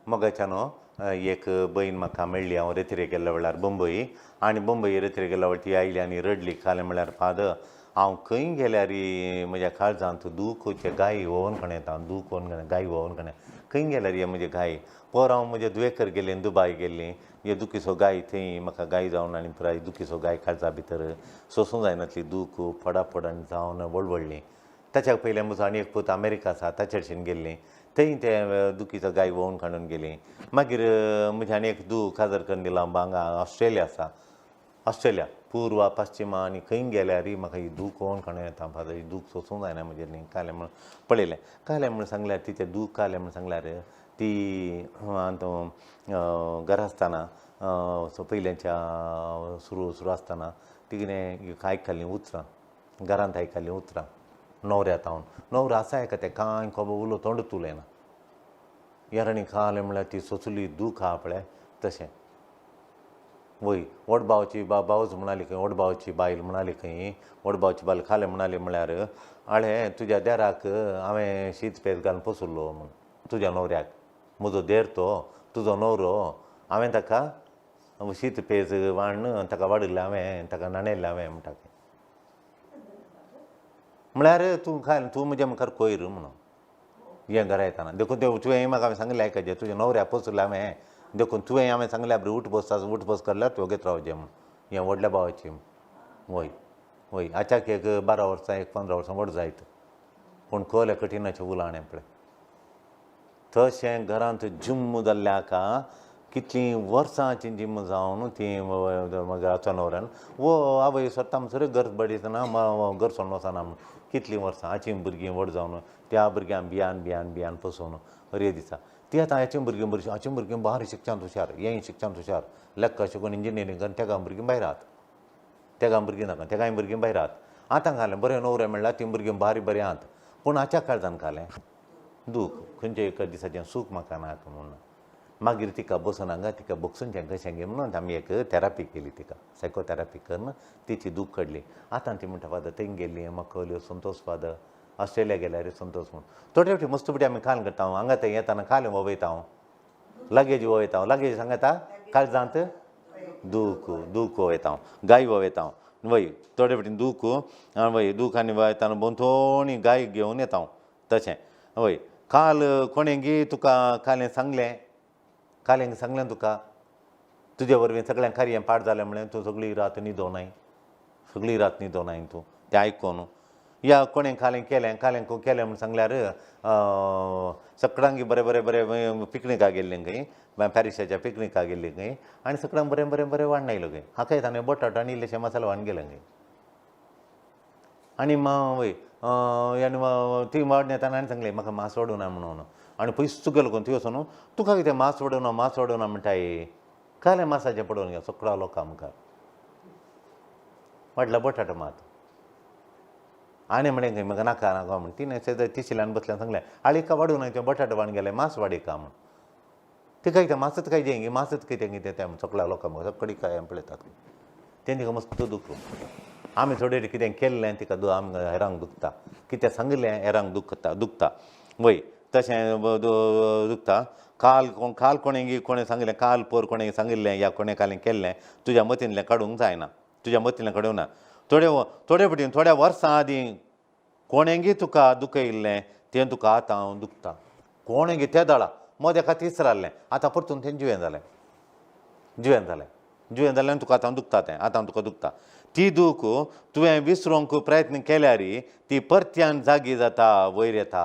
मोगाच्या न्हू, एक भयण म्हाका मेळ्ळी. हांव रेतिरे गेल्ल्या वेळार बंबई, आनी बंबई रेतिरे गेल्ल्या वेळार ती आयली आनी रडली. कालें म्हळ्यार, फादर, हांव खंय गेल्यार म्हज्या काळजांत दूख गाय व्होवन कण येता, दूख व्होवन कण गाय व्होवन कण. खंय गेल्यार हे म्हजे गाय. पोर हांव म्हज्या दुयेकर गेल्ली, दुबाय गेल्ली, हे दुखीचो गाय थंय म्हाका गाय जावन आनी पुराय दुखीचो गाय काळजा भितर सोसूं जायनातली दूख फडाफड आनी जावन वळवळ्ळी. ताच्या पयलें म्हजो आनी एक पूत अमेरिका आसा, ताचे भशेन गेल्ली, थंय ते दुखीचो गाय व्होवन काडून गेली. मागीर म्हजें आनी एक दूख काजर करून दिलां, हांगा ऑस्ट्रेलिया आसा. ऑस्ट्रेलिया पूर्व पश्चिमा आनी खंय गेल्यार म्हाका ही दूख व्होवन काडून येता. फादर, ही दूख सोसूंक जायना म्हजेर न्ही. कालें म्हूण पळयलें, कालें म्हूण सांगल्यार तिचें दूख कालें म्हूण सांगल्यार ती आतां घरा आसतना पयल्याच्या सुरू सुरू आसतना ती कितें आयकल्लीं उतरां, घरांत आयकल्लीं उतरां न्हवऱ्या तावन. न्हवरो आसा एका तें कांय खबर उलो तोंडूच उलयना. येराणी खालें म्हळ्यार ती सोंसली दूख आहा पळय तशें. वय व्हड भावाची भावज म्हणाली खंय, व्हड भावाची बायल म्हणाली खंय, व्हड भावाची बायल खालें म्हणाली म्हळ्यार, आळे तुज्या देराक हांवें शीत पेज घालून पोसुल्लो म्हूण, तुज्या न्हवऱ्याक, म्हजो देर तो तुजो न्हवरो, हांवें ताका शीत पेज वाडून ताका वाडिल्लें हांवें, ताका न्हाणयल्लें हांवें म्हणटा. म्हळ्यार तूं खाय, तूं म्हज्या मुखार कोयर म्हणून हें घरा येताना. देखून तें तुवें म्हाका हांवें सांगलें आयकचें, तुज्या न्हवऱ्याक पोसुल्लें हांवें, देखून तुवें हांवें सांगलें बरें उठ बस उठ बस करल्यार तूं वगेत रावचें म्हूण. हें व्हडल्या भावाची. वय वय आचाक एक 12 वर्सां, एक 15 वर्सां व्हड जायत, पूण कोल्या कठीणाचें उलाणें पळय. तशें घरांत जिम्म जाल्ल्या हाका कितलीं वर्सांची जिम्म जावन ती मागीर आचा न्हवऱ्यान वो आवय स्वता म्हणसर घर बडयतना घर सोडून वचना म्हूण कितलीं वर्सां हाचीं भुरगीं व्हड जावन त्या भुरग्यांक बियान बियान बियान पोसोवन हर दिसा ती आतां हाचीं भुरगीं बरीं, हाचीं भुरगीं भारी शिक्षणांत हुशार, हेंय शिक्षणांत हुशार, लेखा शिकून इंजिनियरींग करून तेगा भुरगीं भायर आहात, तेगा भुरगीं नाका, तेगाय भुरगीं भायर आहात. आतां घालें बरें न्हवरे म्हणल्यार तीं भुरगीं भारी बरीं आहात, पूण हाच्या काळजान घालें दूख, खंयच्या एका दिसाचें सूख म्हाका नाका म्हणून. मागीर तिका बसून हांगा तिका बगसूनचें कशें गे म्हणून आमी एक थेरपी केली, तिका सायकोथेरपी करून तिची दूख काडली. आतां ती म्हणटा, फादर थंय गेली म्हाका कळ्ळ्यो संतोष फादर, ऑस्ट्रेलिया गेल्यार संतोष म्हूण. थोडे फावटी मस्त फावटी आमी खाल करता, हांगा थंय येताना खाल वयता, हांव लगेज वयता, लगेज सांगता काळजांत दूख दूख वयता, हांव गाय वयता वय थोडे फावटी दूख वय दूख आनी वयताना भोंवतणी गाय घेवन येता हांव तशें. वय काल कोणें तुका कालें सांगलें, कालें सांगलें तुका तुजे वरवीं सगळ्यांक कार्य पाड जालें म्हणलें, तूं सगळी रात न्हिदो नाय, सगळी रात न्हिदो नाय तूं तें आयकून. या कोणें कालें केलें, कालें केलें म्हूण सांगल्यार सगळ्यांक बरें बरें बरें पिकनिकाक गेल्लें खंय, पॅरिसाच्या पिकनिकाक गेल्लीं खंय, आनी सगळ्यांक बरें बरें बरें वाडण आयलो खंय. हाका ताणें बटाट आनी इल्लेशे मसालो वाडून गेले खंय. आनी वय आनी ती वाडून येताना आनी सांगलें म्हाका मांस वाडूना म्हणून, आनी पयस गेलो कोण थंय वचून तुका कितें मांस वाडूना मांस वाडूना म्हणटाय, कालें मासाचें पडोवन गे सगळ्या लोकां मुखार वाडला बटाटो मात. आनी म्हणलें खंय म्हाका नाका नाका म्हण तिणें तिशिल्यान बसल्यान सांगलें आळी का वाडूं ना तें बटाटो वाडून गेलें मांस वाडी का म्हूण. तिका कितें मासत काय जें मासत कितें कितें तें सगळ्या लोकां मुखार सगळी काय पळयतात तें तिका मस्त दुखलो. आमी थोडे कितें केल्लें तिका आमकां हेरांक दुखता, कितें सांगिल्लें हेरांक दुखता दुखता वय तशें दुखता. काल काल कोणें कोणें सांगिल्लें, काल पोर कोणें सांगिल्लें या कोणें कालें केल्लें तुज्या मतींतलें काडूंक जायना, तुज्या मतींतलें काडूंक ना. थोडे थोडे फावटी थोड्या वर्सां आदीं कोणेंगी तुका दुखयल्लें तें तुका आतां दुखता, कोणेंगी ते दळा मदें एका तिसराल्लें आतां परतून तें जिवें जालें, जिवें जालें, जिवें जालें तुका आतां दुखता तें आतां तुका दुखता. ती दूख तुवें विसरूंक प्रयत्न केल्यार ती परत्यान जागी जाता, वयर येता.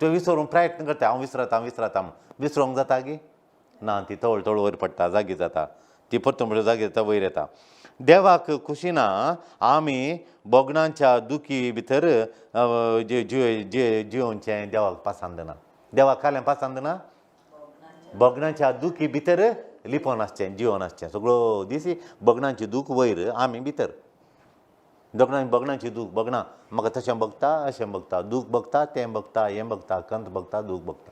तुवें विसरूंक प्रयत्न करता, हांव विसरता विसरता म्हूण, विसरूंक जाता गी ना, ती तवळ तवळ वयर पडटा, जागी जाता, ती परतून परतून जागी जाता, वयर येता. देवाक खुशी ना आमी भोगणांच्या दुखी भितर जिवनचें देवाक पसंद ना, देवाक कालें पसंद ना, भोगणांच्या दुखी भितर लिपोवन आसचें जिवन आसचें सगळो दीस भोगणांची दूख वयर आमी भितर, भोगणांची दूख भोगणां म्हाका तशें भोगता अशें भोगता, दूख भोगता तें भोगता हें भोगता, कंत भोगता दूख भोगता.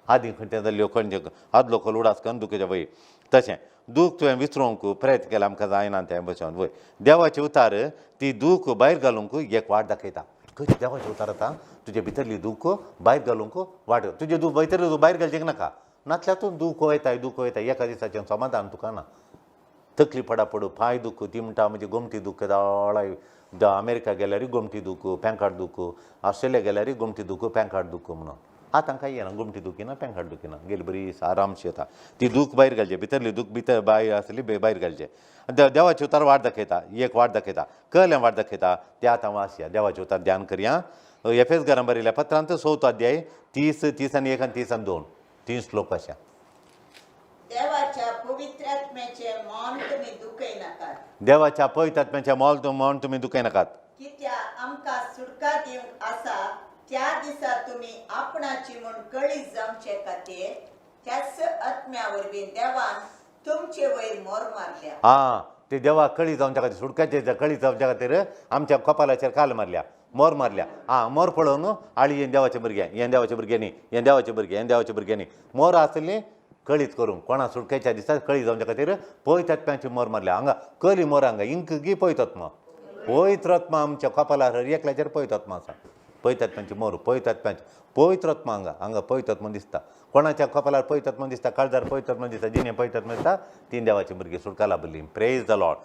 आदीं खंयचें जाल्ल्यो खंयचे आदलो खोल उडास करून दुखीचे वय तशें दूख तुवें विसरूंक प्रयत्न केला आमकां जायना तें बसून वय. देवाचे उतार ती दूख भायर घालूंक एक वाट दाखयता. कशी देवाचे उतार आतां तुजे भितरली दूख भायर घालूंक वाट, तुजे दूख भितरली दूख भायर घालचें नाका, नासल्यार तूं दूख वयताय दूख वयताय एका दिसाचें समाधान तुका ना, तकली पडा पडू पांय दूख, ती म्हणटा म्हजी गोमटी दूख दाळाय, अमेरिका गेल्यारूय गोमटी दूख पेंकाट दूख, ऑस्ट्रेलिया गेल्यारूय गोमटी दूख पेंकाट दूख म्हणून. आतां कांय येना, गोमटी दुखी ना पेंकाट दुखी ना, गेली बरी आरामशी येता. ती दूख भायर घालचे, भितरली दूख भितर भायर आसली भायर घालचे. देवाचे उतार वाट दाखयता, एक वाट दाखयता, कहलें वाट दाखयता ते आतां वाचया. देवाचे उतार ध्यान करया. एफएस घरां बरयल्या पत्रांत 4 अध्याय 30 30 आनी 1 आनी 30 आनी 2 3 श्लोक आसा. देवाच्या पवित्र आत्म्याचे मौन तुमी दुखयनाकात, देवाच्या पवित्र आत्म्याचे मौन तुमी दुखयनाकात, कित्याक आमकां सुटका दिवंक आसा त्या दिसा तुमी आपणाची म्हूण कळी जावचे खातीर त्याच आत्म्या वरवीं देवान तुमचे वयर मोर मारल्या. आं, ते देवा कळी जावच्या खातीर, सुटकाचे कळी जावच्या खातीर आमच्या कपालाचेर काल मारल्या, मोर मारल्या. आं, मोर पळोवन आळी हें देवाचे भुरगें, हें देवाचे भुरग्यांनी, हें देवाचे भुरगें, हें देवाचे भुरग्यांनी मोर आसली कळीत करूंक कोणा सुटकेच्या दिसा कळी जावच्या खातीर पवित्र आत्म्याची मोर मारल्या. हांगा कली मोर हांगा इंक गी पवित्र आत्मा, पवित्र आत्मा आमच्या कपालार हर एकल्याचेर पवित्र आत्मा आसा. पवित्र आत्म्याची मोर, पवित्र आत्म्याची पवित्र आत्मा हांगा हांगा पवित्र आत्मा दिसता. कोणाच्या कपालार पवित्र आत्मा दिसता, काळजार पवित्र आत्मा दिसता, जिणे पवित्र आत्मा दिसता तीन देवाची भुरगीं सुटका लाभली. प्रेज the Lord.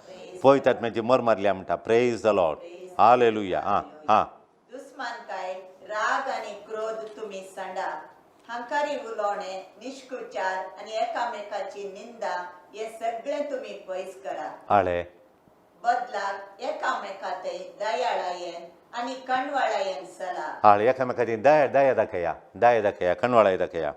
पवित्र आत्म्याची मोर मारल्या म्हणटा. Praise the Lord. Hallelujah. आं आं. दुस्मानकाय, राग आनी क्रोध तुमी सांडा, हांकारी उलोवणे, निष्कुचार आनी एकामेकाची निंदा हे सगळे तुमी पयस करा. आळे बदलाक एकामेकाते दयाळायेन आनी कणवाळायेन सला. आळे एकामेकाची दया दया दाखया, दया दाखया, कणवाळाय दाखया.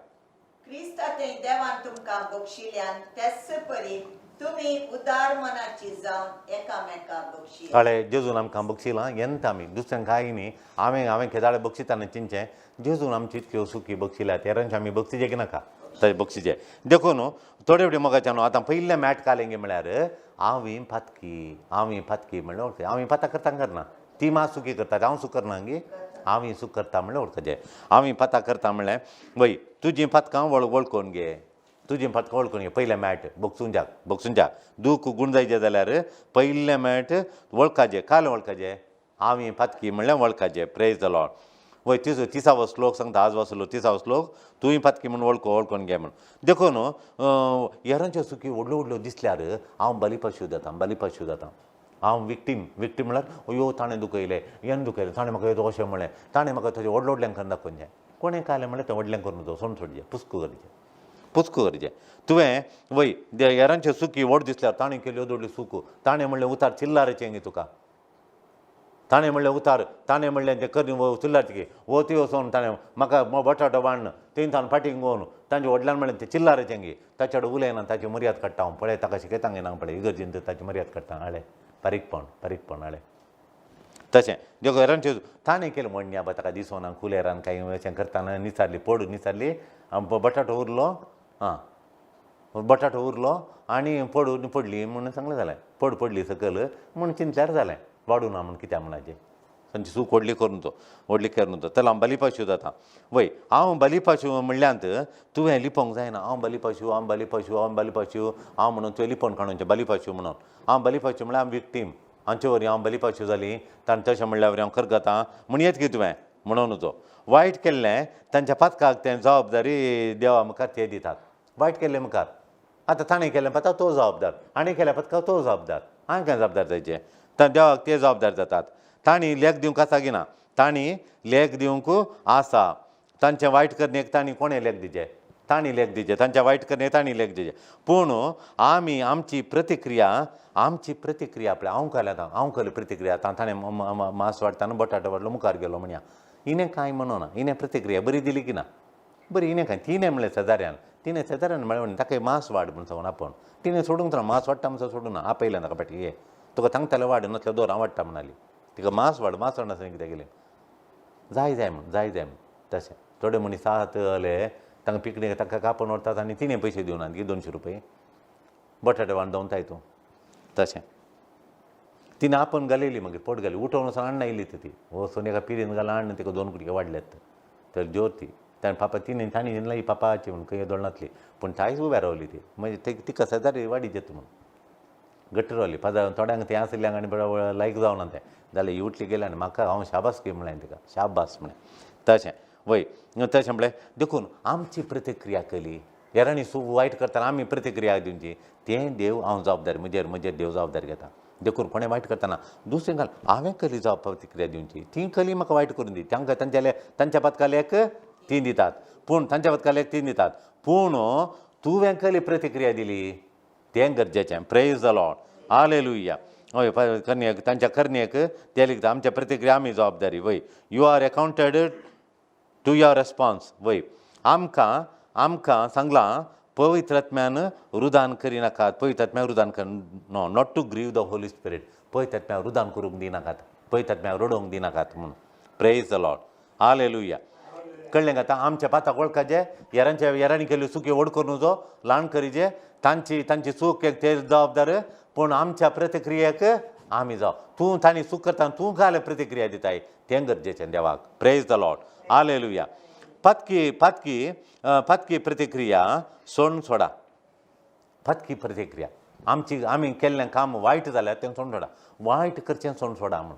क्रिस्ताते देवान तुमकां बक्षिल्यान तेच परी तुमी उदार मनाची जावन एकामेका बक्षी. आळे जेजून आमकां बक्षिलां येता आमी दुसऱ्यांक कांय न्ही. हांवें हांवें केदाळे बक्षिताना चिंचें जेजून आमची इतक्यो सुखी बक्षिल्या तेरांचे आमी बक्षिचे की नाका तशें बक्षिचे. देखून थोडे फावटी मोगाच्यान आतां पयलें मॅट कालेंगे म्हळ्यार हांव पातकी, हांव पातकी म्हणल्यार वळखता. हांव पातां करता करना, ती मात सुखी करता, हांव सूख करना गे, हांव सूख करता म्हणल्यार वळखचें. हांव पातां करता म्हणल्यार वय तुजीं पातकां वळखून घे, तुजीं पातकां वळखून घे. पयलें मॅट बक्षून जा, बक्षून जा. दूख गूण जायचें जाल्यार पयलें मॅट वळखाचें. काल वळखाचें हांव पातकी म्हणल्यार वळखाचें. Praise the Lord. वय 30वो श्लोक सांगता, आज वाचलो 30वो श्लोक, तुवें पातकी म्हूण वळखो वळखून घे म्हूण. देखून हेरांच्यो सुखी व्हडल्यो व्हडल्यो दिसल्यार हांव बलिपशू जाता, बलिपशू जाता. हांव विक्टीम, विक्टीम म्हळ्यार यो ताणें दुखयलें, हें दुखयलें, ताणें म्हाका येदो अशें म्हणलें, ताणें म्हाका तशें व्हडले व्हडल्यांक करून दाखोवचें. कोणें कालें म्हणलें तें व्हडल्यांक करून सोडून सोडचें, पुस्को करचें, पुस्को करचें. तुवें वय हेरांच्यो सुखी व्हड दिसल्यार ताणें केल्यो व्हडली सुख, ताणें म्हणलें उतार चिल्लाराचें गे तुका, ताणें म्हणलें उतार, ताणें म्हणलें तें करणी चिल्लारचें वो ती वचोन ताणें म्हाका बटाटो बांदून तीन ताण फाटींग घेवन तांच्या व्हडल्यान म्हणलें तें चिल्लाराचें गे, ताच्या कडेन उलयना, ताची मर्याद काडटा हांव पळय, ताका शिकयता गे ना पळय इगर्जेन ताची मर्याद काडटा. हाळे बारीकपण, बारीकपण हाळे तशें देखून हेरांच्यो ताणें केलें म्हणण्या बा ताका दिसोना कुलेरान कांय अशें करतना निचारली पडून निचारली, बटाटो उरलो, आं बटाटो उरलो आनी पडून पडली म्हणून सांगलें जालें, पड पडली सकयल म्हूण चिंतल्यार जालें, वाडूं ना म्हूण कित्याक म्हणाचें. तांची सूख व्हडली करून तो, व्हडली करून तो चल हांव बलिपाशू जाता. वय हांव बलिपाशू म्हणल्यांत तुवें लिपोवंक जायना. हांव बलिपाशू, हांव बलिपाशू, हांव बलिपाशू, हांव म्हणून तुवें लिपोवन काडूंचें बलिपाशू म्हणून. हांव बलिपाशू म्हणल्यार हांव विक्टीम, हांचे वरी हांव बलिपाशू जाली, ताणें तशें म्हणल्यार वरी हांव करगता म्हूण येत की तुवें म्हणून तो वायट केल्लें तांच्या पातकाक तें जबाबदारी देवा मुखार ते दितात. वायट केल्लें मुखार आतां ताणें केलें पातक तो जबाबदार, हाणें केलें पातकाक तो जबाबदार, हांवें काय जबाबदार जायचें, देवाक ते जबाबदार जातात. तांणी लेख दिवंक आसा की ना, तांणी लेख दिवंक आसा. तांचें वायट करणेक तांणी कोणें लेख दिचें, तांणी लेख दिचें, तांच्या वायट करणेक तांणी लेख दिचें. पूण आमी आमची प्रतिक्रिया, आमची प्रतिक्रिया पळय हांव केल्या आतां, हांव केली प्रतिक्रिया आतां ताणें मांस वाडटाना बटाटो वाडलो मुखार गेलो म्हणया, हिणें कांय म्हणना, हिणें प्रतिक्रिया बरी दिली की ना, बरी हिणें कांय तिणें म्हणलें शेजाऱ्यान, तिणें शेजाऱ्यान म्हणलें म्हणून ताका मांस वाड म्हूण सांगून आपोवन तिणें सोडूंक ना, मांस वाडटा म्हणून सोडूं ना, आपयलें ताका फाटी ये तुका सांगतालें वाड नासल्यार दोर हांव वाडटा म्हणाली, तिका मांस वाड, मांस वाडनासतना कितें केलें, जाय जाय म्हूण, जाय जाय म्हूण. तशें थोडे मनीस आहात जाले तांकां पिकनीक तांकां कापून व्हरतात आनी तिणें पयशे दिवनात की 200 रुपये बटाटे वांट दवरताय तूं. तशें तिणें आपोवन घालयली, मागीर पोट घाली, उठोवन वचून हाडून आयली ती वचून एका पिरीन घाला हाडून तिका 2 कुडके वाडल्यात तर जोर ती ताणें पापा तिणें तांणी हिणला ही पापाची म्हूण खंय दोळनातली, पूण तायच उब्या रावली ती, म्हणजे तिका शेजारी वाडी जेत म्हूण. घट्ट रावली. फादर थोड्यांक तें आशिल्ल्यांक आनी बरो लायक जावना तें जाल्यार ही उठली गेली आनी म्हाका हांव शाबास की म्हळें तिका, शाबास म्हळें. तशें वय तशें म्हळें. देखून आमची प्रतिक्रिया केली हेरांनी वायट करतना आमी प्रतिक्रिया दिवची, तें देव हांव जबाबदारी म्हजेर म्हजेर देव जबाबदारी घेता. देखून कोणें वायट करतना दुसरें घाल हांवें कली जावं प्रतिक्रिया दिवची, ती कली म्हाका वायट करून दी. तांकां तांच्या तांच्या पदकालेक ती दितात, पूण तांच्या पदकालेक ती दितात, पूण तुवें कली प्रतिक्रिया दिली तें गरजेचें. प्रेज the Lord, hallelujah. हय, करणेक तांच्या करणेक ते लिखता आमच्या प्रतिक्रिया आमी जबाबदारी. वय, you are accounted to your response. वय, आमकां आमकां सांगलां पवित्र आत्म्यान रुदान करिनाकात, पवित्र आत्म्यान रुदान कर, no not to grieve the Holy Spirit. पवित्र आत्म्याक रुदान करूंक दिनाकात, पवित्र आत्म्याक रडोवंक दिनाकात म्हणून. प्रेज the Lord, hallelujah. कळ्ळें आतां आमच्या पाताक वळखाचे, हेरांच्या हेरांनी केल्ल्यो चुकी व्हड करून जो ल्हान करीचे, तांची तांची चूक एक ते जबाबदार, पूण आमच्या प्रतिक्रियेक आमी जावं. तूं तांणी चूक करता तूं घाल प्रतिक्रिया दिताय तें गरजेचें देवाक. प्रेज the Lord, hallelujah. पातकी पातकी पातकी प्रतिक्रिया सोडून सोडा. पातकी प्रतिक्रिया आमची आमी केल्लें काम वायट जाल्यार तें सोडून सोडा, वायट करचें सोडून सोडा म्हूण.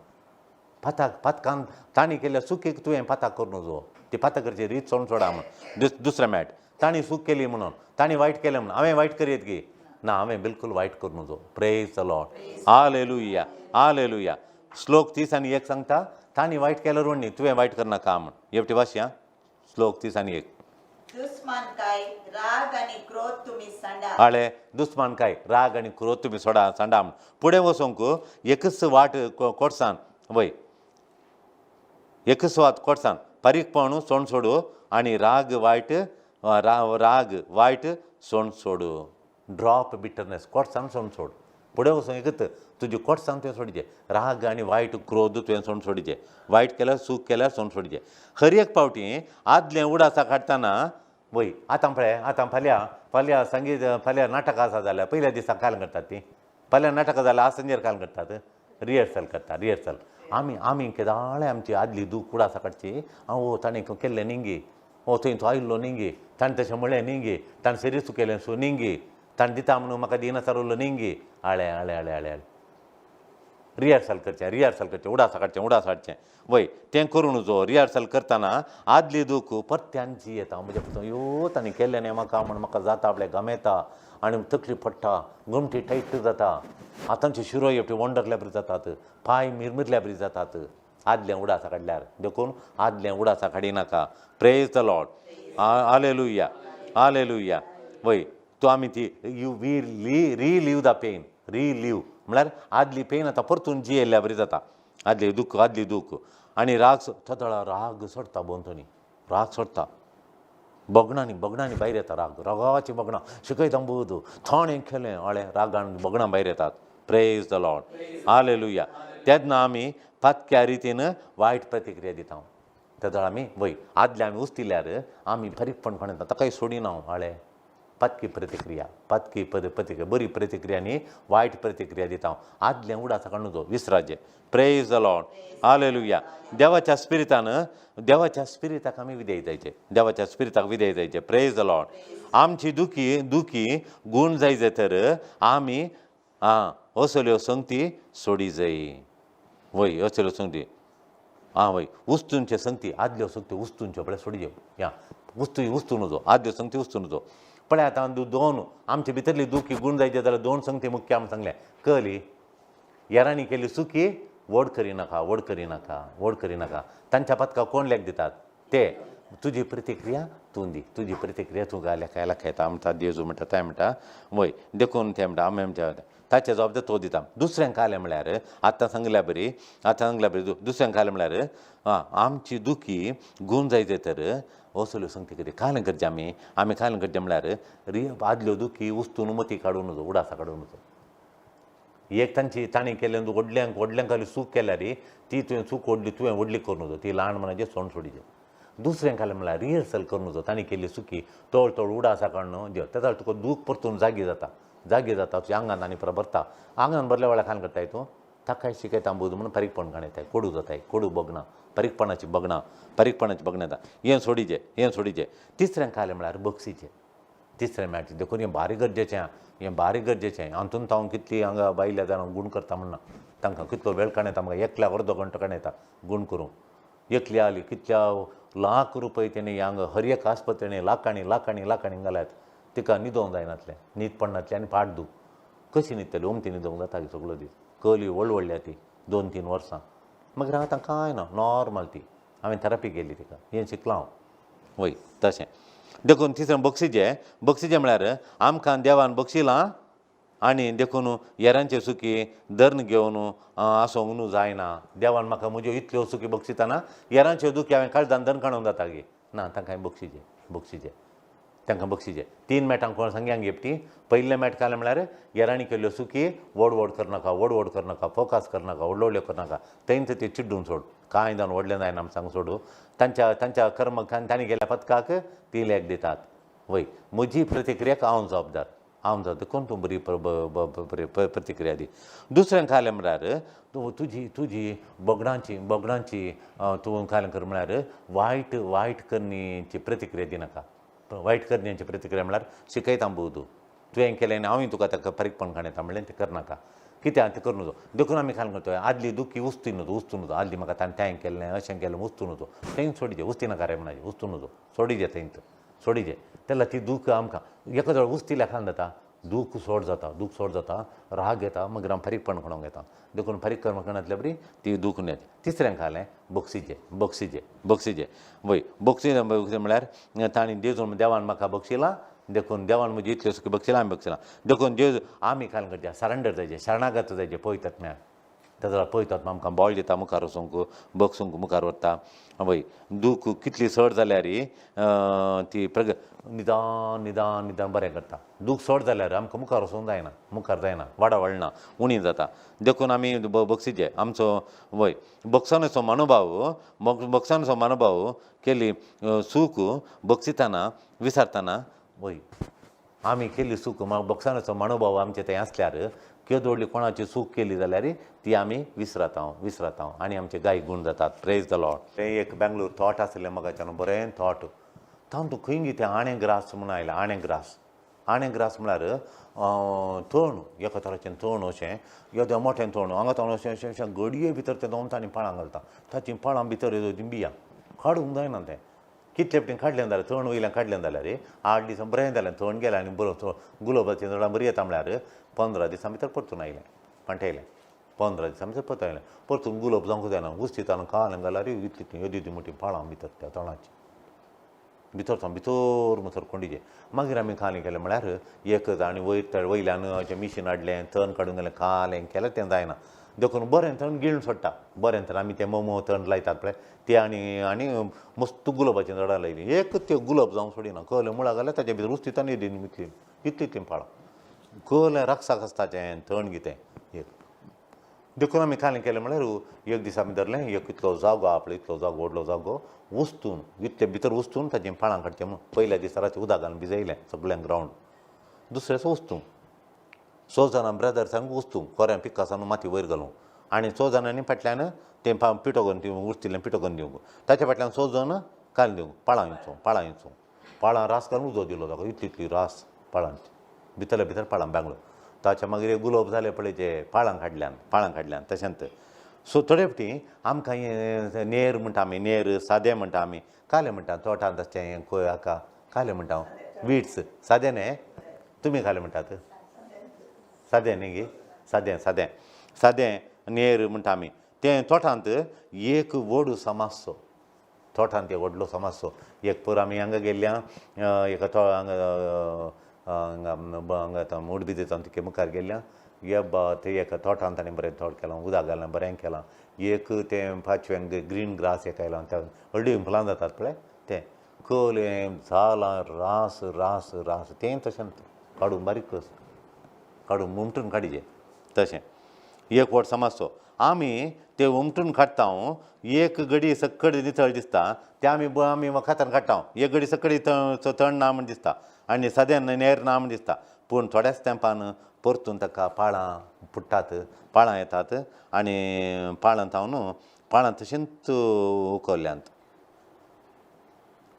पाताक पातकान तांणी केल्ल्या चुकीक तुवें पाताक करून जो ती पाताक करची रीत सोडून सोडा म्हूण. दुसरें मॅट तांणी चूक केली म्हणून तांणी वायट केलें म्हणून हांवें वायट करयत की ना, हांवें बिलकूल वायट करून जो. प्रेज the Lord, hallelujah, hallelujah. श्लोक 31 सांगता तांणी वायट केल्यार रोडणी तुवें वायट करनाका म्हूण. एकटी वाचया श्लोक 31. दुस्मान काय राग आनी क्रोध तुमी सांडा. हाळे दुस्मान काय राग आनी क्रोध तुमी सोडा सांडा म्हूण. फुडें वचोंक एकच वाट कोडसान, वय एकच वाट कोडसान पारीकपण सोण सोडू आनी राग वायट राग वायट सोण सोडू. ड्रॉप बिटरनेस, कोडसान सोण सोड. फुडें वचोंक एकच तुजी कोडसान तुवें सोडचें, राग आनी वायट क्रोध तुवें सोण सोडचें, वायट केल्यार चूक केल्यार सोण सोडचें. हर एक फावटी आदलें उडासा काडटना वय आतां पळय आतां फाल्यां फाल्यां संगीत फाल्यां नाटकां आसा जाल्यार पयल्या दिसा काल करतात ती, फाल्यां नाटकां जाल्यार आज सांजेर काल करतात, रिहर्सल करता रिहर्सल. आमी आमी केदाळे आमची आदली दूख उडासा काडची, हांव ताणें केल्लें निंगी, ओ थंय तो आयिल्लो निंगी, ताणें तशें म्हणलें निंगी, ताणें शरीर चुकयलें सो निंगी, ताणें दिता म्हणून म्हाका दिना सारवलो निंगी. आळे आळे आळे आळे आळे रिहर्सल करचें, रिहर्सल करचें, उडासा काडचें, उडास हाडचें. वय तें करून जो रिहर्सल करतना आदली दूख परत्यान जी येता म्हज्या पुतो यो ताणें केल्लें न्ही म्हाका म्हण म्हाका जाता आपल्या गमेता आनी तकली पडटा, गोमटी टायट जाता, आतांचे शिरो एकटी वंडरल्या बरी जातात, पांय मिरमिरल्या बरी जातात आदलें उडासा काडल्यार. देखून आदलें उडासा काडिनाका. प्रेज the Lord, hallelujah, hallelujah. वय तूं आमी ती you we relive the pain, relive म्हळ्यार आदली पेन आतां परतून जियेल्ल्या बरी जाता, आदली दूख आदली दूख. आनी राग थतळा राग सोडटा भोंवतणी, राग सोडटा बगणांनी बगणांनी भायर येता राग, रागाची बगणां शिकयता बोध थोणें केलें आळें रागान बगणां भायर येतात. प्रेज the Lord, hallelujah. तेन्ना आमी पातक्या रितीन वायट प्रतिक्रिया दिता तेदळ आमी वय आदले आमी उस्तिल्यार आमी फारीकपण कोण येता ताकाय सोडिना आळे. पातकी प्रतिक्रिया, पातकी प्रतिक्रिया, बरी प्रतिक्रिया न्ही वायट प्रतिक्रिया दिता हांव. आदलें उडासा काडून जो विसराजे. प्रेज the Lord, hallelujah. देवाच्या स्पिरितान देवाच्या स्पिरिताक आमी विधेय जायचे, देवाच्या स्पिरिताक विधेय जायचे. प्रेज the Lord. आमची दुखी दुखी गूण जायचे तर आमी आं असल्यो संगती सोडी जाय. वय असल्यो संगती आं वय उस्तूंचे संगती आदल्यो संगती उस्तूंच्यो पळय सोडी या उस्तू उस्तू नुजो आदल्यो संगती उस्तू नुजो. पळय आतां दोन आमचे भितरली दुखी गूण जायचे जाल्यार दोन संगती मुख्य आमी सांगलें. कली येरांनी केली चुकी व्हड करिनाका, व्हड करिनाका, व्हड करिनाका. तांच्या पातका कोण लेख दितात ते तुजी प्रतिक्रिया तूं दी, तुजी प्रतिक्रिया तूं घाल लेखायला खेता म्हणटा देजू म्हणटा तें म्हणटा. वय देखून तें म्हणटा आमी आमच्या ताचे जबाबदार तो दिता. दुसऱ्यांक खालें म्हळ्यार आतां सांगल्या बरी, आतां सांगल्या बरी दुसऱ्यांक खालें म्हळ्यार आं आमची दुखी गूण जायचे तर असल्यो संगती कितें खालें करचें आमी आमी खालें करचें म्हळ्यार रि आदल्यो दुखी उस्तून मती काडून वचो, उडासा काडून वचो. एक तांची तांणी केल्लें व्हडल्यांक व्हडल्यांक खाली चूक केल्यार ती तुवें चूक व्हडली तुवें व्हडली करून वचो, ती ल्हान म्हणाचें सोंड सोडीचें. दुसऱ्यांक खालें म्हळ्यार रिहर्सल करून वचो, तांणी केल्ली चुकी तोळ तोळ उडासा काडून दिव तेजा तुका दूख परतून जागी जाता, जागी जाता तुज्या आंगान आनी परत भरता. आंगान भरल्या वेळार खाण करताय तूं ताकाय शिकयता बोध म्हणून फारीकपण काडटाय, कोडू जाताय, कोडू बगणां फारीकपणाची बगणां, फारीकपणाची बगणां येता. हें सोडीचें, हें सोडीचें. तिसऱ्यांक खालें म्हळ्यार बक्षीचें. तिसरें मॅट देखून हें भारी गरजेचें आहा, हें भारी गरजेचें. हातून हांव कितली हांगा बायल्या जाणां गूण करता म्हणना, तांकां कितलो वेळ काडून येता, म्हाका एकल्या अर्दो घंटो काडून येता गूण करूंक. एकली आली कितल्या लाख रुपये तेणी हांगा हर एक आस्पत्रेनी लाखांनी लाखांनी लाखांनी घाल्यात. तिका न्हिदोंक जायनातलें, न्हीद पडनातली आनी पाट दूख. कशी न्हिदतली? ओमती न्हिदोंक जाता सगळो दीस. कली व्हड व्हडल्या ती 2-3 वर्सां. मागीर आतां कांय ना, नॉर्मल ती. हांवें थेरपी केली तिका, हें शिकलां हांव. वय तशें देखून तिसरें बक्षिजें. बक्षिजें म्हळ्यार आमकां देवान बक्षिलां आनी देखून हेरांचे सुखी धर्न घेवन आसूंक न्हू जायना. देवान म्हाका म्हज्यो इतल्यो सुखी बक्षिताना हेरांच्यो दुखी हांवें काळजान धर्न काडूंक जाता गे ना. तांकां बक्षिजें, बक्षिजें, तांकां बक्षिजें. 3 मेटां कोण सांग्यांक घेपटी. पयलें मेट काडलें म्हळ्यार हेरांनी केल्ल्यो सुखी व्हड व्हड करनाका, व्हड व्हड करनाका, फोकस करनाका, व्हडल्यो व्हडल्यो करनाका, थंयच ते चिड्डून सोड. कांय जावन व्हडलें जायना म्हण सांग सोडू. तांच्या तांच्या कर्म तांणी गेल्या पथकाक ती लेख दितात. वय म्हजी प्रतिक्रियाक हांव जबाबदार, हांव जबाबदार. देखून तूं बरी बरी प्रतिक्रिया दी. दुसरें खालें म्हळ्यार तूं तुजी तुजी बोगडांची बोगडांची तूं खालें कर म्हळ्यार वायट वायट करण्याची प्रतिक्रिया दिनाका. वायट करण्याची प्रतिक्रिया म्हळ्यार शिकयता भोव तूं, तुवें केलें आनी हांवूय तुका ताका फारीकपण काडटा म्हणलें तें करनाका. कित्याक तें करूं नजो. देखून आमी खाल करता आदली दुखी उस्ती न्हू, उस्तू न्हू. आदली म्हाका ताणें तें केल्लें अशें केलें उस्तू न्हू, थंय सोडिजे. उस्ती नाका रे म्हणाचे, उस्तू न्हू, सोडिजे, थंयच सोडिजे. तेन्ना ती दूख आमकां एका जवळ उस्तिल्या खान जाता, दूख सोड जाता, दूख सोड जाता, राग येता, मागीर आमी फारीकपण करूंक येता. देखून फारीकपण करनातल्या बरी ती दूख येता. तिसरें खालें बक्षिजें, बक्षिजें, बक्षिजें. वय बक्षिजें म्हळ्यार तांणी जेजून देवान म्हाका बक्षिलां, देखून देवान म्हजी इतल्यो सुखी बक्षिलां, आमी बक्षिलां. देखून जेजू आमी खाल करचें सरेंडर जायचें, शरणागत जायचें पवित्र आत्म्याक. तेजो पवित्र आत्मा आमकां बळ दिता मुखार वचूंक, बक्षूंक मुखार व्हरता. वय दूख कितली चड जाल्यार ती प्रग निदान निदान निदान बरें करता. दूख चड जाल्यार आमकां मुखार वचूंक जायना, मुखार जायना, वाडा वळना, उणी जाता. देखून आमी बक्षिजे आमचो. वय बक्षानेचो मनोभाव, बक्षानेचो मनोभाव केली सूख बक्षिताना विसरतना. वय आमी केल्ली चूक बक्षानेचो मनोभाव आमचे थंय आसल्यार केदो व्हडली कोणाची चूक केली जाल्यार ती आमी विसरता, विसरता आनी आमचे गाय गूण जातात. Praise the lord. तें एक बेंगलोर थॉट आसलें म्हाका बरें थॉट. तातूंत खंय गी तें आणें ग्रास म्हूण आयलें. आणें ग्रास, आणें ग्रास म्हळ्यार तण, एका तराचें तण अशें येदें मोठें तण. हांगा तण अशें अशें अशें गडये भितर तें दोन तांणी पाळां घालता. ताचीं पाळां भितर तीं बियां काडूंक जायना. तें कितले फावटी काडलें जाल्यार तण वयल्यान काडलें जाल्यार 8 दिसां बरें जालें, तण गेलें आनी बरो गुलाबाचीं झाडां बरीं येता म्हळ्यार 15 दिसां भितर परतून आयलें, पांटेलें. 15 दिसां भितर परतून आयलें, परतून गुलाब जावंक जायना. उस्तितान कालें घाल्यार इतली येदी ती मोटी पाळां भितर त्या तणाची भितर सावन भितर मुसर कोंडीचें. मागीर आमी कालें केलें म्हळ्यार एक आनी वयर वयल्यान अशें मिशीन हाडलें, तण काडून गेलें, कालें केलें तें जायना. देखून बरें तण गिळून सोडटा. बरें तण आमी तें मोमो तण लायतात पळय ते आनी आनी मस्त गुलाबाचीं झाडां लायलीं. एक ते गुलाब जावंक सोडिना. कलें मुळां घाल्यार ताच्या भितर उस्तितान येदी इतली इतली इतलीं पाळां कलें राक्षसाक आसता तें तण कितें एक. देखून आमी कालें केलें म्हळ्यार एक दीस आमी धरलें एक इतलो जागो आपलो इतलो जागो व्हडलो जागो उस्तून इतले भितर उस्तून ताचीं पाळां काडचें म्हूण. पयल्या दिसा राती उदक घालून भिजयलें सगळें ग्रावंड. दुसऱ्या दिसा उस्तूं 6 जाणां ब्रदर्सांक उस्तूं कोऱ्यां पिकासान माती वयर घालूं आनी 6 जाणांनी फाटल्यान तें पिठो करून दिवंक, उस्तिल्लें पिठो करून दिवंक. ताच्या फाटल्यान 6 जाण काल दिवंक, पाळां येवचो, पाळां येवचो, पाळां रास घालून उजो दिलो ताका. इतली इतली रास पाळांची भितरल्या भितर पाळां बेंगलोर. ताच्या मागीर एक गुलाब जाले पळय ते पाळां काडल्यान, पाळां काडल्यान तशेंच. सो थोडे फावटी आमकां हें नेर म्हणटा आमी, नेर सादें म्हणटा आमी, कालें म्हणटा तोटांत आसचें हें खंय हाका कालें म्हणटा हांव, वीड्स सादें न्ही. तुमी कालें म्हणटात? सादें न्ही गे, सादें सादें सादें नेर म्हणटा आमी. तें तोटांत एक व्हड समाजचो, तोटांत एक व्हडलो समाजचो. एक पोर आमी हांगा गेल्ल्या एका तो हांगा हांगा हांगा मोडबी तिके मुखार गेल्ल्या ये बा थंय एका तोटांत ताणें बरें तोट केलां, उदक घालां, बरें केलां. एक तें पांचव्यांक ग्रीन ग्रास एक आयलां, त्या हळदी फुलां जातात पळय तें कलें जालां रास रास रास तें तशें काडून बारीक कस काडून उमटून काडिचें तशें. एक व्हड समाजचो आमी ते उमटून काडटा. एक गडी सक्कड नितळ दिसता ते आमी आमी वखदान काडटा. एक गडी सक्कडी तण ना म्हण दिसता आनी सादें नेर ना म्हण दिसता, पूण थोड्याच तेंपान परतून ताका पाळां फुट्टात, पाळां येतात आनी पाळां जावन पाळां तशेंच उखल्ल्यांत.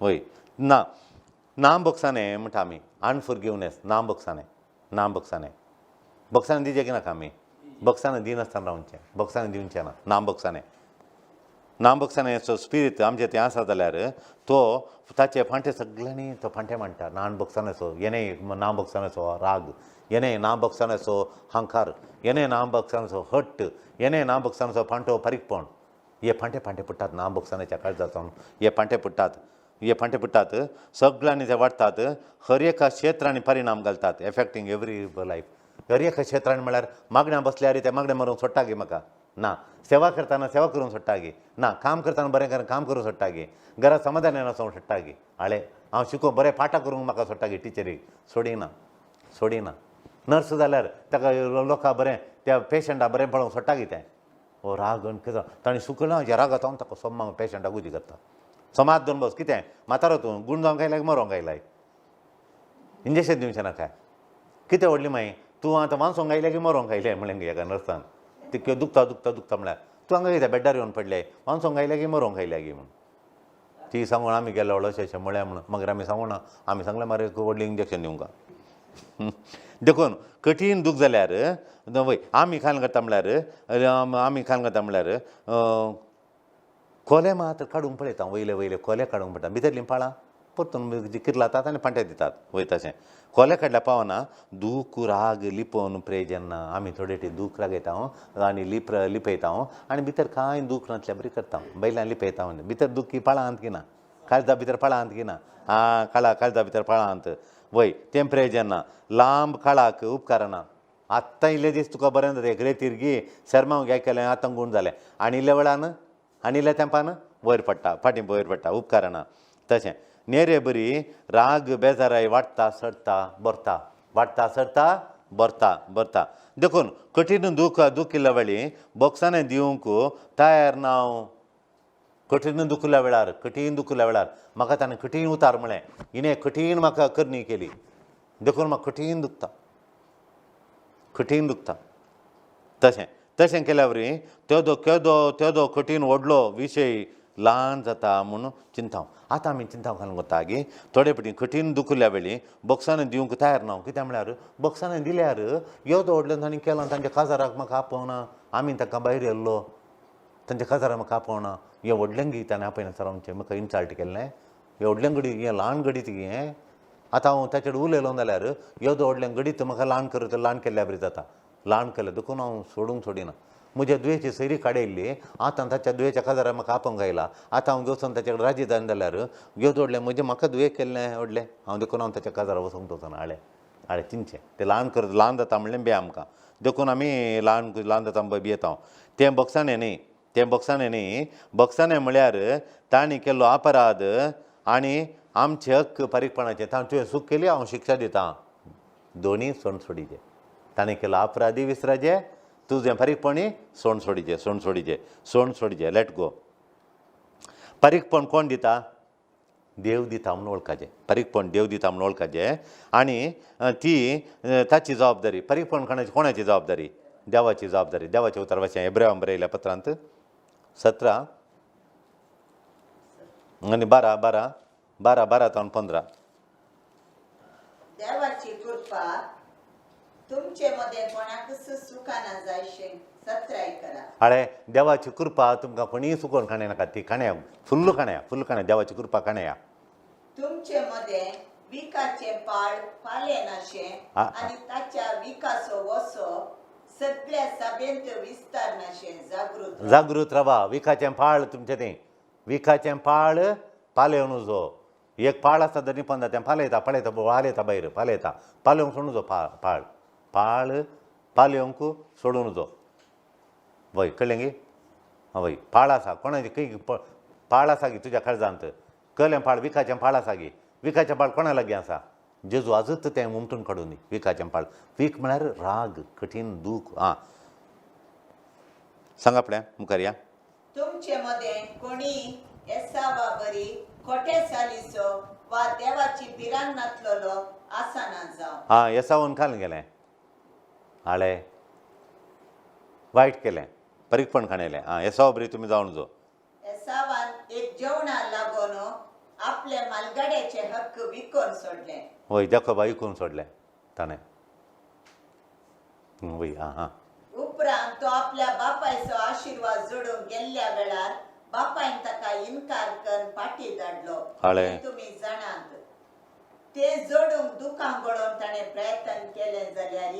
वय ना ना बोगसाणें म्हणटा आमी, अनफॉरगिवनेस, ना बोगसाणें, ना बोगसाणें, बोगसाणें दिवचें की नाका आमी? बोगसाणें दिनासतना रावचें, बोगसाणें दिवचें ना. ना बोगसाणें, ना बोगसाण्याचो स्पिरीत आमचे थंय आसा जाल्यार तो ताचे फांटे सगळ्यांनी तो फांटे मांडटा. नान बोगसाण्याचो येणे, ना बोगसाण्याचो राग येणे, ना बोगसाण्याचो हांकार येणे, ना बोगसाण्याचो हट्ट येणे, ना बोगसाण्याचो फांटो फारीकपण, हे फांटे फांटे पडटात ना बोगसाण्याच्या काळजांतून, हे फांटे पडटात, हे फांटे पडटात, सगळ्यांनी ते वाडटात, हर एका क्षेत्रांनी परिणाम घालतात, एफेक्टींग एवरी लायफ. हर एका क्षेत्रान म्हळ्यार मागण्या बसल्यार ते मागणें मारूंक सोडटा गे म्हाका ना, सेवा करतना सेवा करूंक सोडटा गे ना, काम करतना बरें काम करूंक सोडटा गे, घरा समाधान नासोंक सोडटा गे, हाळे हांव शिकों बरें पाठां करूंक म्हाका सोडटा गे टिचरीक, सोडिना, सोडिना. नर्स जाल्यार ताका लोकां बरें त्या पेशंटा बरें पळोवंक सोडटा गे तें, हो राग कितें ताणें सुकलां ह्या रागात हांव ताका सोमाक पेशंटाक उजी करता, सोमात दोन बस कितें म्हातारो तूं गूण जावंक आयलाय मरोंक आयलाय, इंजेक्शन दिवचें ना काय कितें व्हडली मागीर तूं आतां वांचोंक आयलें की मरोंक आयलें म्हणलें एका नर्सान, ती दुखता दुखता दुखता म्हळ्यार तूं हांगा कितें बेड्डार येवन पडलें, वांचोंक आयलें की मरोंक आयलें की म्हूण ती सांगून आमी गेले व्हडलो अशें म्हळ्यार म्हणून मागीर आमी सांगूना, आमी सांगलें मागीर एक व्हडलें इंजेक्शन दिवंक. देखून कठीण दूख जाल्यार वय आमी खाल करता म्हळ्यार, आमी खाल करता म्हळ्यार कोले मात्र काडूंक पळयता, वयले वयले कोले काडूंक पडटा, भितरलीं पाळां परतून किर्लातात आनी पांटे दितात वय तशें कोले काडल्या पावना. दूख राग लिपोवन प्रयोजन ना, आमी थोडे टी दूख रागयता आनी लिपयता आनी भितर कांय दूख नासल्या बरी करता, बैलां लिपयता, भितर दुखी पाळांत की ना, काळजा भितर पाळांत की ना, आं काळा काळजा भितर पाळांत वय तें प्रयोजन ना. लांब काळाक उपकारना. आत्तां इल्ले दीस तुका बरें जाता, एक रेतीर गी शर्माव घे केलें आतां गूण जालें आनी इल्ल्या वेळान आनी इल्ल्या तेंपान वयर पडटा, फाटीं वयर पडटा, उपकारना. तशें नेरे बरी राग बेजाराय वाडटा चडटा बरता, वाडटा चडटा बरता बरता. देखून कठीण दूख दुखिल्ल्या वेळी बोगसाणें दिवंक तयार ना हांव. कठीण दुखिल्ल्या वेळार, कठीण दुखिल्ल्या वेळार म्हाका ताणें कठीण उतार म्हळें, हिणें कठीण म्हाका करणी केली, देखून म्हाका कठीण दुखता, कठीण दुखता. तशें तशें केल्या वरी तेदो केदो तेदो कठीण व्हडलो विशय ल्हान जाता म्हूण चिंता. आतां आमी चिंता घालूंक वता गी थोडे फावटी कठीण दुखिल्ल्या वेळी बोगसाणें दिवंक तयार ना. कित्याक म्हळ्यार बोगसाणें दिल्यार येदो व्हडलो तांणी केलां, तांच्या काजाराक म्हाका आपोवना, आमी तांकां भायर येयल्लो, तांच्या काजाराक म्हाका आपोवना, हें व्हडलें गी ताणें आपयनासतना आमचें म्हाका इन्सल्ट केल्लें, हें व्हडलें घडीत हें ल्हान घडीत गी हें आतां हांव ताचेर उलयलो जाल्यार येदो व्हडलें घडीत म्हाका ल्हान करत ल्हान केल्ल्या बरी जाता, ल्हान केलें देखून हांव सोडूंक सोडिना. म्हज्या दुयेची सैरी काडयल्ली, आतां ताच्या दुयेच्या काजाराक म्हाका आपोवंक आयला, आतां हांव वचून ताचे कडेन राजी जायना जाल्यार येदो व्हडलें म्हजें म्हाका दुयें केल्लें व्हडलें हांव, देखून हांव ताच्या काजाराक वचूंक वचना. हाळे हाळे चिंतचें तें ल्हान करत ल्हान जाता म्हणलें बी आमकां, देखून आमी ल्हान ल्हान जाता भियेता हांव. तें बोगसाणें न्ही, तें बोगसाणें न्ही, बोगसाणें म्हळ्यार तांणी केल्लो अपराध आनी आमचे हक्क फारीकपणाचे, ताणें तुवें चूक केली हांव शिक्षा दितां, दोनी सोण सोडीचे, ताणें केलो अपराधी विसराचे, तुजें फारीकपणी सोण सोडीचे, सोण सोडीचे, सोण सोडीचे, let go. फारीकपण कोण दिता? देव दिता म्हूण वळखाचें, फारीकपण देव दिता म्हूण वळखाचें आनी ती ताची जबाबदारी. फारीकपण कोणाची? कोणाची जबाबदारी? देवाची जबाबदारी. देवाचें उतर वाचें एब्रेवान बरयल्या पत्रांत 17 आनी 12 12 12 12 तावन 15. देवाची कृपा तुमचे मदें कोणाकूच सुखाना जायशें सत्राय करा. अळे देवाची कृपा तुमकां कोणीय सुकोवन खाणें नाका, ती खाण्या फुल्ल खाण्या, फुल्ल खाण्या, देवाची कृपा खाण्या. तुमचे मदें विकाचें पाळ पालेनाशें आनी ताच्या विकाचो वसो सगळ्या सभेंत विस्तारनाशें जागृत जागृत रावा. विखाचें पाळ तुमचें तें विखाचें पाळ पालेवन जो एक पाळ आसता दनी पंदा तें पालयता पालयता पालयता भायर पालयता, पालेवंक सोडून जो पाळ पाळ पालेवंक सोडून जो वय कळ्ळें गी? वय पाळ आसा कोणाचें खंय पाळ आसा गी तुज्या काळजांत, कळ्ळें? पाळ विखाचें पाळ आसा गी, विखाचें पाळ कोणा लागीं आसा? जेजू आजूच तें उमटून काडून दी विखाचें पाळ. वीख म्हळ्यार राग, कठीण दूख. आं सांगा आपल्या मुखार या. तुमचे मदें कोणी एसावा बरी खोटे चालीचो वा देवाची भिरांत नातलेलो आसना जावं. आं एसावन खाल गेलें, हाळे वायट केलें, परीकपण खाणेलें. आं एसाव बरी तुमी जावन जो एसावान एक जेवणा लागून आपल्या आपले मालगाड्याचे हक्क विकून सोडले. वय, जाकोबा विकून सोडलें ताणें. वय, आं हां. उपरांत तो आपल्या बापायचो आशिर्वाद जोडूंक गेल्ल्या वेळार बापायन ताका इनकार करून पाटी धाडलो. हळे. हें तुमी जाणात. ते जोडूंक दुकां गळोवन ताणें प्रयत्न केलें जाल्यार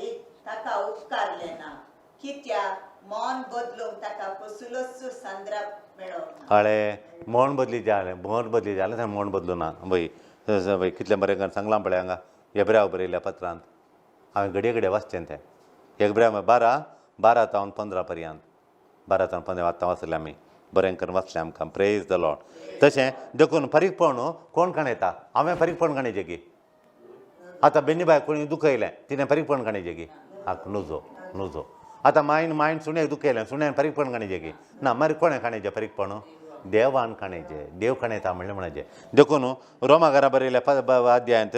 ताका उपकारलें ना, कित्याक मन बदलूंक ताका कसलोच संद्राप मेळोंक ना. कळ्ळें? मोण बदली जालें, मोण बदली जालें, थंय मोण बदलूं ना. वय वय, कितलें बरें करून सांगलां पळय हांगा एब्राव बरयल्या पत्रांत. हांवें घडये घडये वाचचें तें. एब्राव 12, 12 तावन 15 पर्यंत, 12 तावन 15 आतां वाचलें आमी, बरें करून वाचलें आमकां. Praise the Lord. तशें देखून फारीकपण कोण काणयता? हांवें फारीकपण काणयचें की आतां बेनीबाय कोणी दुखयलें, तिणें फारीकपण काणयचें की आक नुजो नुजो. आतां मायन मायन सुण्याक दुखयलें, सुण्यान फारीकपण काणयचें की ना? मागीर कोणें काणयचें फारीकपण? देवान काणयचें. देव काणयता म्हणलें म्हणचें. देखून रोमा घरा बरयल्या अध्यायांत,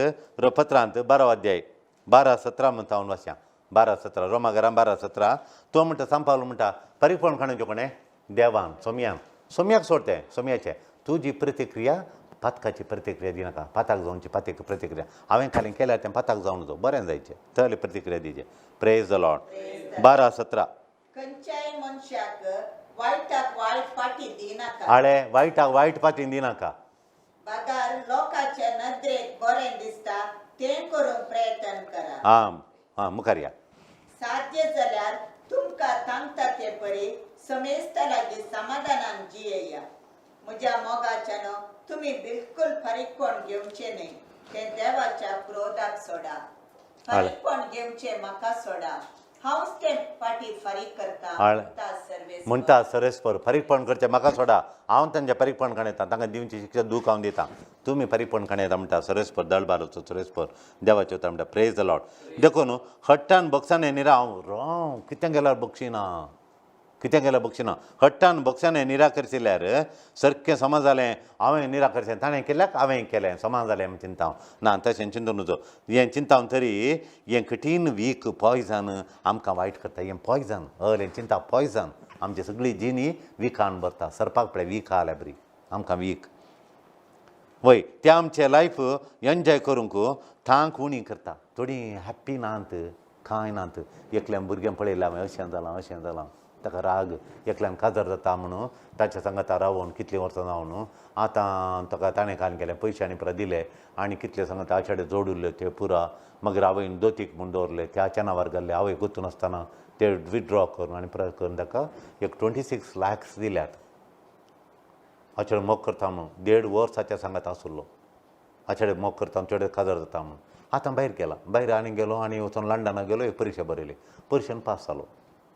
पत्रांत 12 अध्याय 12-17 म्हणटा वाचया. 12-17, रोमा घरा 12-17. तो म्हणटा, सांपावलो म्हणटा, फारीकपण काणयचें कोणें? देवान, सोमयान. सोमयाक सोड तें, सोमयाचें तुजी प्रतिक्रिया पातकाची प्रतिक्रिया दिनाका. पाताक जावची पातीक प्रतिक्रिया हांवें खाली केल्यार तें पाताक जावन जो बरें जायचें, तसली प्रतिक्रिया दिवचें. Praise the Lord. 12-17. खंयच्याय मनशाक वायटाक वायट फाटी दिनाका. हाळे, वायटाक वायट पाती दिनाका. बागार लोकांच्या नदरेक बरें दिसता तें करूंक प्रयत्न करा. आं आं, मुखार या. साध्य जाल्यार तुमकां तांकता ते परी समेस्ता लागीं समाधानान जियेया. म्हज्या मोगाच्यानो, तुमी बिलकुल फारीकपण घेवचें न्हय, तें देवाच्या क्रोधाक सोडा. फारीकपण घेवचें म्हाका सोडा, हांवच तें फाटी फारीक करता, म्हणटा सर्वेस्पर. म्हणटा सरेस्पर. फारीकपण करचें म्हाका सोडा, हांव तांचें फारीकपण काणयता, तांकां दिवची शिक्षा दूख हांव दिता, तुमी फारीकपण काणयता म्हणटा सरेस्पर. दळबाराचो सरेस्पर देवाचो म्हणटा. Praise the Lord. देखून हट्टान बक्षाने निरा हांव राव कितें गेल्यार बक्षिना, कितें केल्यार बक्षिना. हट्टान बक्षाने निराकरशिल्यार सारकें समा जालें. हांवें निराकरचें, ताणें केल्याक हांवें केलें, समा जालें म्हण चिंता हांव ना. तशें चिंतून नुजो. हें चिंता तरी हें कठीण वीक पॉयजन आमकां वायट करता. हें पॉयजन हय चिंता पॉयजन आमची सगळी जिणी विकान भरता. सरपाक पळय वीक आल्या बरी आमकां वीक. वय, तें आमचें लायफ एन्जॉय करूंक तांक उणी करता. थोडीं हॅप्पी नात, कांय नात. एकल्यान भुरग्यां पळयलें हांवें, अशें जालां अशें जालां, ताका राग. एकल्यान काजार जाता म्हणून ताच्या सांगाता रावून कितलीं वर्सां जावन आतां ताका ताणें कान केलें, पयशे आनी परत दिले आनी कितले सांगाता आचाडे जोडिल्ले ते पुरा. मागीर आवयन दोतीक म्हूण दवरले, त्या चेनावर घाल्ले आवय गोतून आसतना ते विथड्रॉ करून आनी परत करून ताका एक 26 लॅक्स दिल्यात. आचाडे मोग करता म्हणून 1.5 वर्स ताच्या सांगाता आसलो. आचाडे मोग करता चेडे काजार जाता म्हणून आतां भायर गेला. भायर आनी गेलो आनी वचून लंडनाक गेलो, एक परिक्षा बरयली, परिक्षेन पास जालो.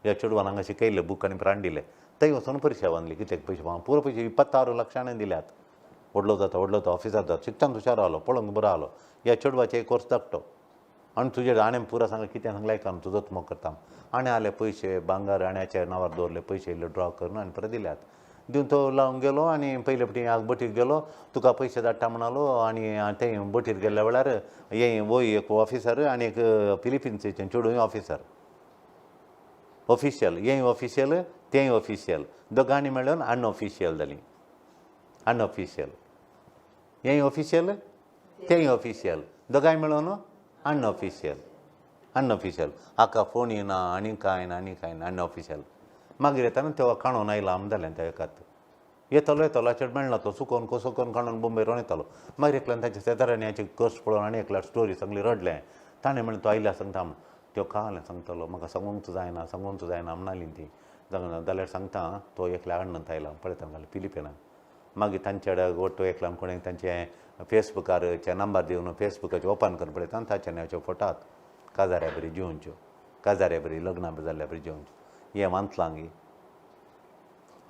ह्या चेडवान हांगा शिकयल्ले बूक आनी प्राण दिले, थंय वचून परिक्षा बांदली. कितले पयशे पुरो पयशे 26 लक्षांनी दिल्यात. व्हडलो जाता, व्हडलो जाता, ऑफिसार जाता, शिकतान हुशार आलो, पळोवंक बरो आलो. ह्या चेडवाचें एक वर्स धाकटो आनी तुजे आनी पुरो सांगलें कितें सांगलें आयकना, तुजोच मोग करता. आनी आले पयशे भांगर आण्याच्या नांवार दवरले, पयशे इल्ले ड्रॉ करून आनी परत दिल्यात. दिवन तो लावन गेलो आनी पयले फावटी हांगा बोटीर गेलो, तुका पयशे धाडटा म्हणालो. आनी ते बोटीर गेल्ल्या वेळार हे वय एक ऑफिसर आनी एक फिलिपिन्सीचें चेडूं ऑफिसर, ऑफिशियल, हेंय ऑफिशियल तेंय ऑफिशियल, दोगांनी मेळून अनऑफिशियल जालीं. अनऑफिशियल, हेंय ऑफिशियल तेंय ऑफिशियल, दोगांय मेळून अनऑफिशियल. अनऑफिशियल हाका फोन येना आनी कांय ना आनी कांय ना, अनऑफिशियल. मागीर येताना तेवा काणून आयला आम जालें त्या एकात येतलो येतलो चेड मेळना, तो सुकोवन कसो करून काणून बोंबय रोवन येतालो. मागीर एकल्यान ताच्या शेजाऱ्यांनी हाची कर्स पळोवन आनी एकल्यार स्टोरी सांगली, रडलें. ताणें म्हणलें तो आयल्या सांगता म्हण, त्यो काल सांगतलो म्हाका सांगूंक जायना, सांगूंक जायना म्हणाली ती. जाल्यार सांगता तो एकल्या अण्णंत आयला पळयता घाल फिलिपिनाक. मागीर तांच्या वट्टो एकल्यान कोणें तांचे फेसबुकारचे नंबर दिवन फेसबुकाचेर ओपन करून पळयता आनी ताच्या नांवाच्यो फोटो काजाऱ्या बरी जेवनच्यो, काजाऱ्या बरी लग्नां बी जाल्ल्या बरी जेवनच्यो. हें वांचलां गे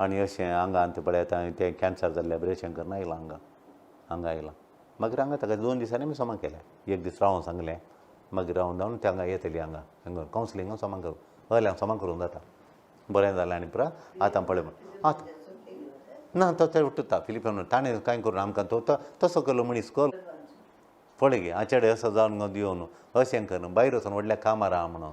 आनी अशें आंगांत पळयता तें कॅन्सर जाल्ल्या बरें अशें करून आयलां हांगा, हांगा आयलां. मागीर हांगा ताका 2 दिसांनी आमी सोमा केलें. एक दीस रावून सांगलें, मागीर रावन जावन ते हांगा येतली हांगा हांगा कावन्सिलिंगां सोमा करूं हयल्यान सोमा करूंक जाता बरें जालें. आनी पुरा आतां पळय म्हण आतां ना तो थंय उठता फिलिपिनो ताणें कांय करून आमकां तो तसो केलो मनीस कल पळय गे आचेडे असो जावन दिवन अशें करून भायर वचून व्हडल्या कामार आहा म्हणून,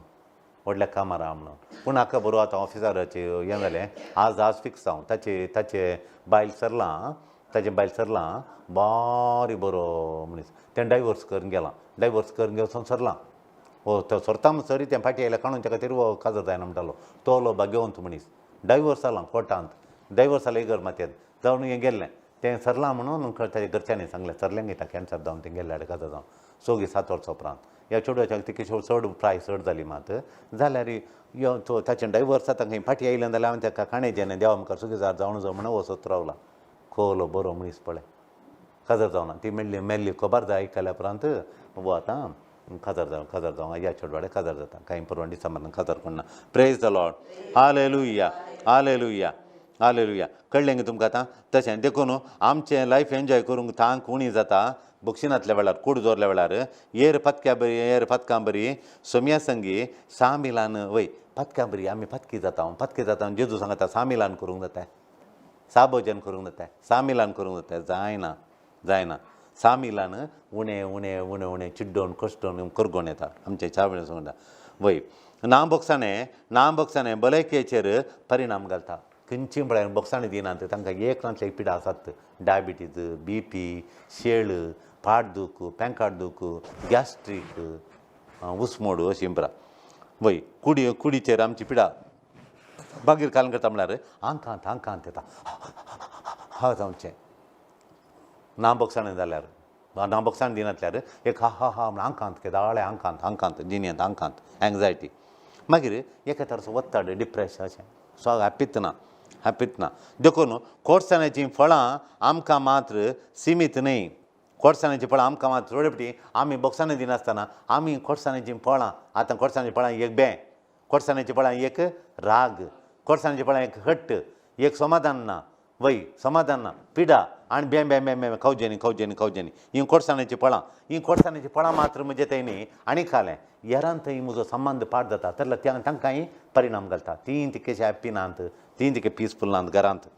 व्हडल्या कामार आहा म्हणून. पूण हाका बरो आतां ऑफिसराचें हें जालें. आज आज फिक्स हांव ताचे ताचे बायल सरलां. ताजें बायल सरलां, बारी बरो मनीस. तें डायवोर्स करून गेलां, डायवोर्स करून गेलो सरलां. हो तो सरता म्हणसर तें फाटीं आयल्या काणूनच्या खातीर हो काजर जायना म्हणटालो. तोलो भाग्यवंत मनीस. डायवोर्स जालां कोर्टांत, डायवोर्स जालें इगर मातयेंत जावन हें गेल्लें. तें सरलां म्हणून ताच्या घरच्यांनी सांगलें, सरलें गे कॅन्सर जावन तें गेल्लें काजर जावन 6-7 वर्सां उपरांत. ह्या चेडवाच्या तिका चड प्राय चड जाली मात जाल्यार यो तो ताचें डायवोर्स आतां खंय फाटीं आयलें जाल्यार हांवें ताका काणेचें देवा मुखार सुखीजार जावन जावं म्हणून वचत रावला. खोलो बरो मनीस पळय, काजार जावना. ती मेल्ली मेल्ली खबर जाय आयकल्या उपरांत वो आतां काजार जावं, काजार जावं ह्या चेडवाडे काजार जाता. कांय परवान डिसेंबरान काजार कोणना. Praise the Lord, hallelujah, hallelujah, hallelujah. कळ्ळें गे तुमकां आतां? तशें देखून आमचें लायफ एन्जॉय करूंक तांक उणी जाता बक्षिनांतल्या वेळार, कूड जोरल्या वेळार. येर पातक्या बरी, येर पातकां बरी सोम्या संगी सामिलान वय पातकां बरी आमी पातकी जाता, पातकी जाता. जेजू सांगता सामिलान करूंक जाता, साभोजन करूंक जाता, सामिलान करूंक जाता. जायना, जायना. सामिलान उणें उणें उणें उणें चिड्डोवन कश्टोवन करगोन येता आमचे चावळे सांगता वय. ना बोगसाणें, ना बोगसाणें भलायकेचेर परिणाम घालता. खंयची म्हळ्यार बोगसाणें दिनात तांकां एक नातले एक पिडा आसात, डायबिटीज, बी पी, शेळ, पाट दूख, पेंकाट दूख, गॅस्ट्रीक, उस्मोड अशी परा वय. कुडी कुडीचेर आमची पिडा मागीर काल करता म्हळ्यार आंकांत आंकांत येता हा जावचें. ना बोगसाणें जाल्यार, ना बोगसाण दिनातल्यार एक हा हा हा म्हण आंकांत केदाळे आंकांत आंकांत जिणेंत आंकांत एंग्जायटी. मागीर एका तराचो वत्ताड डिप्रेशन अशें सो हॅप्पीत ना, हॅप्पीत ना. देखून कोडसाण्याचीं फळां आमकां मात्र सिमीत न्हय. कोडसाण्याचीं फळां आमकां मात्र थोडे फावटी आमी बोगसाणें दिनासतना आमी कोडसाण्याचीं फळां आतां कोडसाण्याचीं फळां एक बें, कोडसाण्याचीं फळां एक राग, कोडसाण्याचीं फळां एक हट्ट, एक समाधान ना वय, समाधान ना, पिडा आनी बें बें बें बें खावजेनी खावजेनी खावजेनी. हीं कोडसाण्याचीं फळां, हीं कोडसाण्याचीं फळां मात्र म्हणजे थंय न्ही आनी खालें हेरान थंय म्हजो संबंद पाड जाता. तर तांकांय परिणाम घालता. तीं तितकेशे हॅप्पी नात, तीं तितके पिसफूल नात घरांत,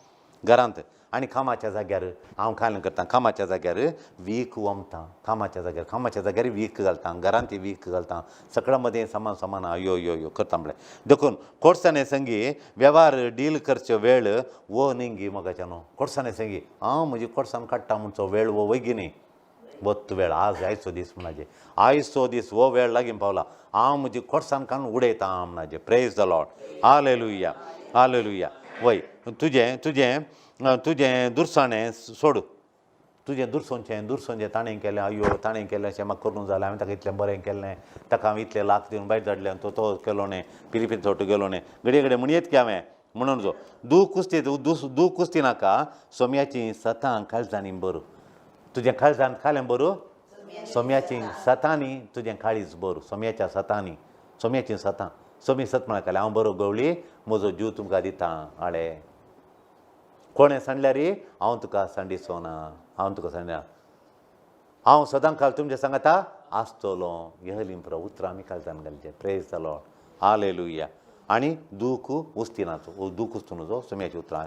घरांत. आनी कामाच्या जाग्यार हांव कालें करता, कामाच्या जाग्यार वीक वमता, कामाच्या जाग्यार, कामाच्या जाग्यार वीक घालता, घरांत वीक घालता, सगळ्यां मदें समान समान यो यो यो करता म्हळ्यार. देखून कोडसाणे संगी वेव्हार डील करचो वेळ वो न्ही गी मोगाच्यानो. कोडसाणे संगी हांव म्हजी कोडसाण काडटा म्हणचो वेळ वो वयगी न्ही, वत्त वेळ आज आयचो दीस म्हणाजे, आयचो दीस हो वेळ लागीं पावला. हांव म्हजी कोडसाण काडून उडयता म्हणाजे. Praise the Lord, hallelujah, hallelujah. वय तुजें तुजें तुजें दुरसाणें सोड, तुजें दुरसोनचें दुरसोनचें ताणें केलें, अयो ताणें केलें अशें म्हाका करूंक जालें, हांवें ताका इतलें बरें केल्लें, ताका हांवें इतले लाख दिवन भायर धाडलें, तो तो केलो न्ही, पिलिपीन सोटो गेलो न्ही, घडये घडये म्हणयेत की हांवें म्हणून जो दूख कुस्ती दूख कुस्ती नाका. सोम्याची सतां काळजांनी बरो, तुजें काळजान खालें बरो, सोम्याची सतांनी तुजें काळीज बरो, सोम्याच्या सतांनी, सोम्याची सतां, सोमी सत म्हणा खालें हांव बरो गवळी, म्हजो जीव तुमकां दिता आळे. कोणें सांडल्यार हांव तुका सांडिचो ना, हांव तुका सांडना, हांव सदां काल तुमच्या सांगाता आसतलो. यहलीं उतरां आमी काळजान घालचें. Praise the Lord, hallelujah. आनी दूख उस्तिनाचो, दूख उस्तुनचो सोम्याची उतरां.